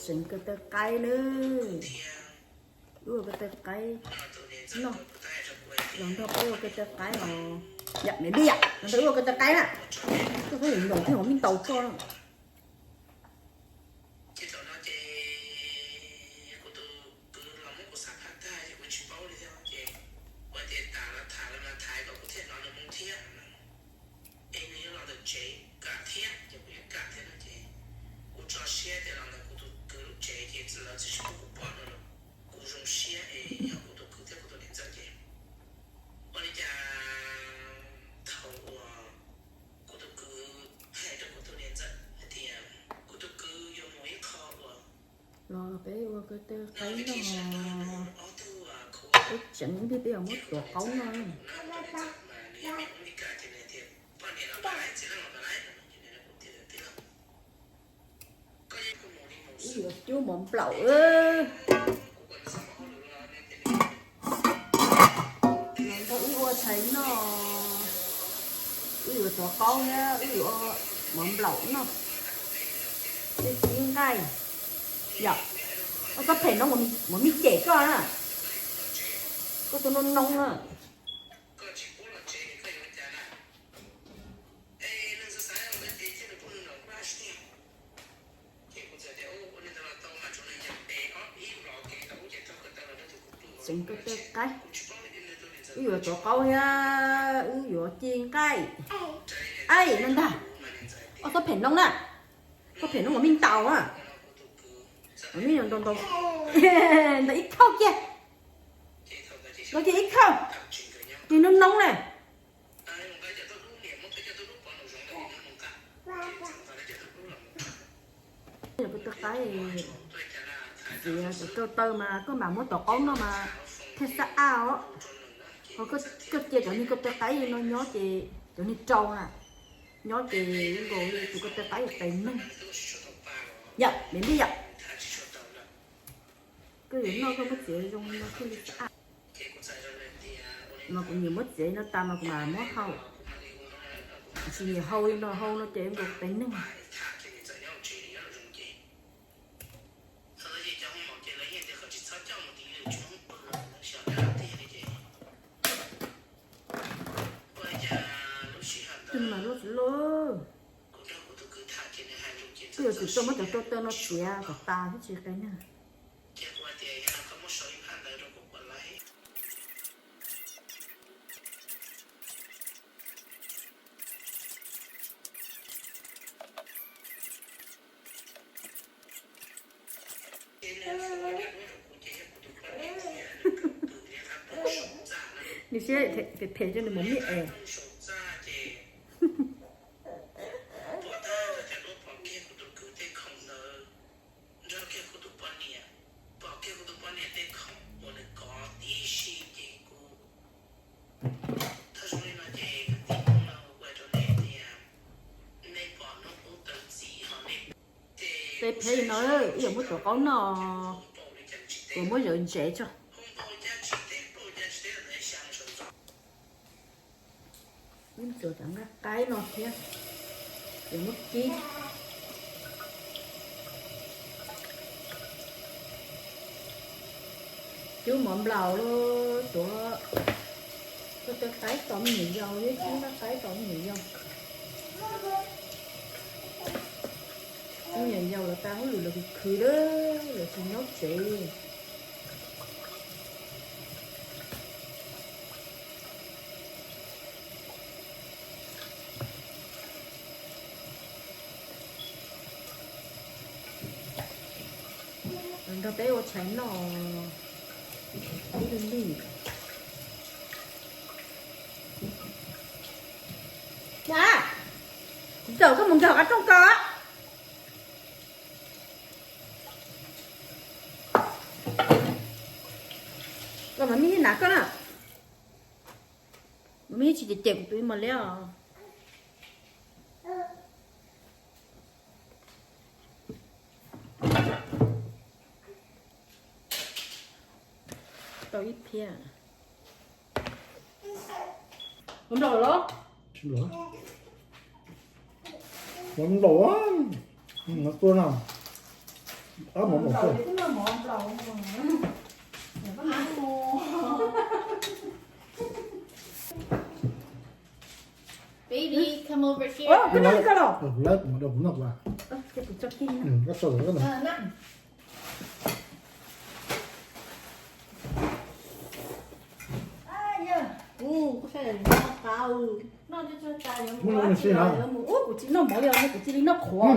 Tseem ko taw qaib nawb. Wb ua ko taw qaib noj. Los nrog peb ua ko taw qaib os. Yam me dib yam, los nrog wb ua ko taw qaib na. Koj peb nyoos thiab ua me ntaus tso. Ces thaum no ces kuv tus kwv los muab kuv xav phaj tag ces kuv tsis paub li thiab ces kuv tias tas los tham los mas tham kom kuv thiaj hnov nws moo thiab no. Es nws yuav los ntawm tsev kam thiab ces kuv yeej kam thiab no ces kuv tso siab tias los ntawm kuv tus kwv lub tsev ces lawv txawm tsis pub kuv pom no los kuv zoo siab es yog kuv tus kwv thiab kuv tus niam ntxawm ces ua li cas thaum uas kuv tus kwv hais rau kuv tus niam ntxawm hais tias kuv tus kwv yuav mus ib qho uas los peb ua ko taw qaib noj. Peb tseem ib pliag peb yuav muab tuav qaub noj. Wb yuav cub mov nplaum. Los nrog wb ua tshais noj. Wb yuav tuav qaub thiab wb yuav mov nplaum noj. Wb cib nqaij. Yom, koj txhob phem no, mus me cem koj na. Koj tus no noo na. Tseem ko taw qaib. Wb yuav tuav qaub thiab wb yuav ci nqaij. Aib, no ntag. Koj txhob phem no na. Koj phem no ua me ntaus a. Ua me ntau ntau. Ntau ib khauj kiag. Ntau kiag ib khauj. Tus no noo na. Yog ko taw qaib, txiav cov ko taw mas koj mam muab tuav qaub noj mas thiaj xab aj os. Ho koj cia cov niag ko taw qaib no nyob ces cov niag rau na, nyob ces nkaus li tus ko taw qaib qias neeg. Yam me ntij yam. Koj yuav noj koj muab txiav zoo no thiaj li xab aj. Mas kuv nyiam muab txiav no tas mas kuv mam muab hau. Kuv tsis nyiam hau li no, hau no ces nkaus qias neeg. Tus no mas loj tsis loj. Twb yuav tsum tau muab cov rau taw no txiav kom tas thiab tsis qias neeg. Nws siab phem phem coj nws mus me es. Peb phem li no, wb yuav muab tuav qaub noj, kuv muab zawv ntsev tso. Wb tsuav cov nqaij qaib no thiab, yuav muab kib. Cub mov nplaum, tuav ko taw qaib tos me nyuam yaus, cub nqaij qaib tos me nyuam yaus. Me nyuam yaus los tas hauj lwm los khwv khwv lawm, los tsis nyob tsev. Nrog peb ua tshais noj ib lwm li. Kuv cawm koj mus nkag qab rooj ko. Los mas me hnav koj na. Mas me tsis cem cem kuv tus me mos liab os. Tau ib phiab. Ua nplaum los? Ua nplaum, no tuaj no. Baby, come over here. Ua, koj noj li koj los? Ua, kuv noj kuv. Ces kuv tso kiag na. Ua, kuv tsis noj mov li os, kuv cia li noj qhuav.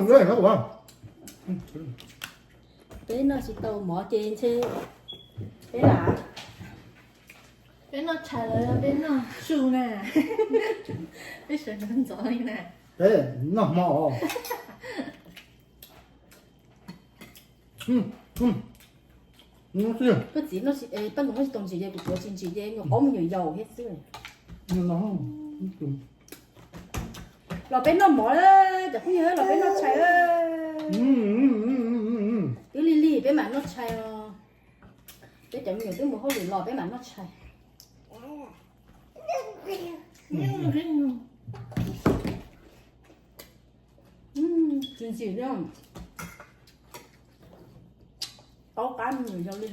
Peb noj tsis tau mov ces ntshe peb lam, peb noj tshais los yog peb noj su na. Peb sawv ntxov ntxov li na. Peb noj hmo os. Koj txiv, paj ntoos noj tsis tau ntsim ces kuv tuav tsis ntsim ces nyuam qhuav mus nyuam yaus thiab xwb. Los peb noj mov, cov phooj ywg, los peb noj tshais. Twb lig lig peb mam noj tshais os. Peb cov me nyuam twb mus hauj lwm los peb mam noj tshais. Tsis ntsim li, qaub qab me nyuam yaus li.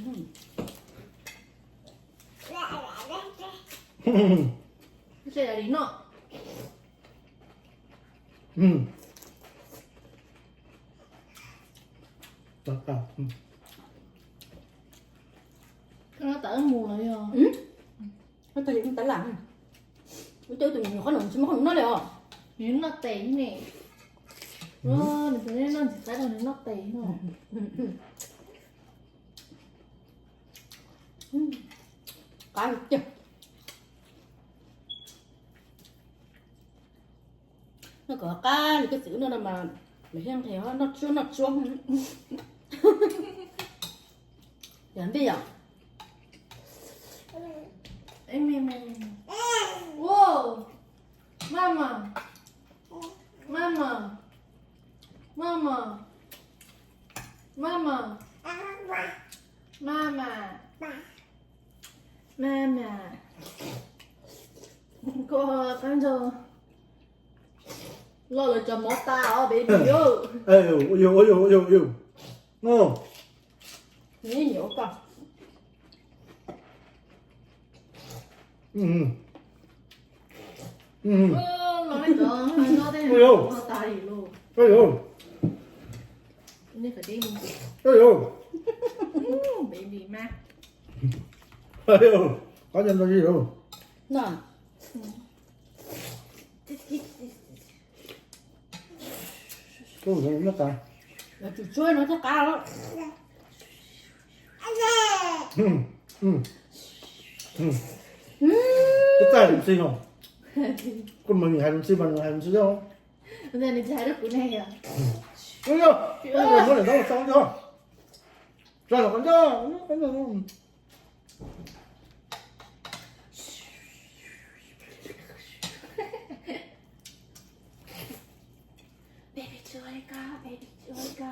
Koj no tas wb mus los yog? Koj tas yus tas lam. Wb coj tus me nyuam qhob noom tsis muaj qhob noom noj li os. Nws noj tes ne. Nws noj ntxim qab rau nws noj tes no. Qab tiag. Noj kom qab li koj txiv wb noj no mas lawv thiaj nqhis noj tsuab noj tsuab. Yog ntij yom? Mama, mama, mama, mama, mama, mama. Koj qab ntsog loj lawv cov mov tas os baby. Ua yog, ua yog, ua yog, ua yog. Nws nyiam ua koj. Ua yog, ua yog, ua yog. Baby ma. Qab ntsog ntau li lauj. Tsuag no thiaj qab lawm. Twb txaij tus ntxhi no. Koj mas nws hais tus ntxhi mas nws hais tus ntxhi thiab. Nws tsis hais rau kuv ne yom. Muab niam ntawd tso nco, tso los qhov ncauj. Baby tsis ua li ko, baby tsis ua li ko.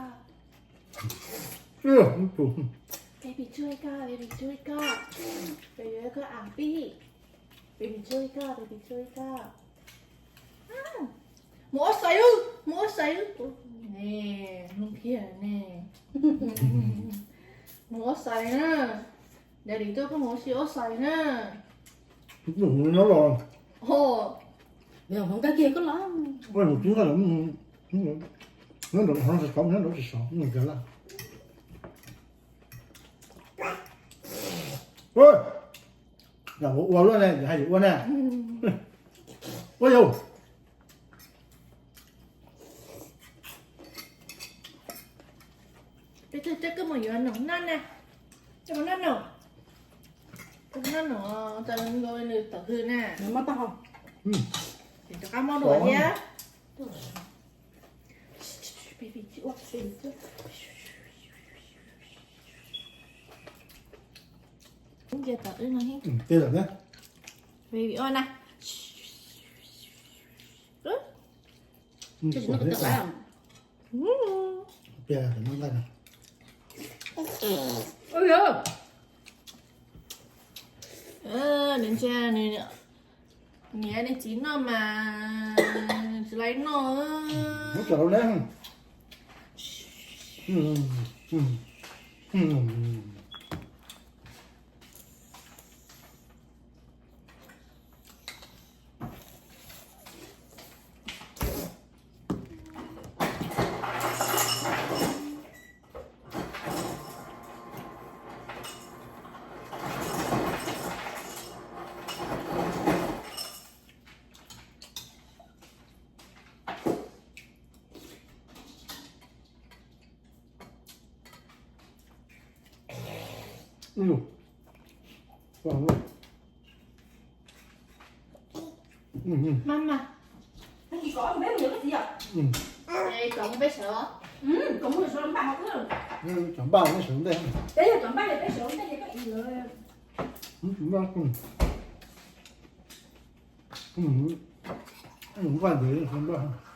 Baby tsis ua li ko, baby tsis ua li ko. Baby ua li ko am pib. Baby tsis ua li ko, baby tsis ua li ko. Mus ua xais, mus ua xais. Ne, mloog kiag ne. Mus ua xais na. Daddy tuaj koj mus ua si ua xais na. Nyob los. Ho. Nyob kiag koj los. Nyob nraum tsis sov, nyob nraum tsis sov, nyob nraum tsis sov, nyob kiag lawm. Yog ua luaj ne, hais yus ua na. Ua yau. Koj mus yuav noom noj na. Koj mus noj noom. Koj noj noom, tau nws tom hws na. Nws muab tag hau. Rov qab muab dua thiab. Baby ua na. Nws ntsia nws niam nws txiv noj mas nws tsis laiv noj. Mama, cov npaj neb sawv ntej. Cov npaj neb sawv ntej. Npaj npaj npaj.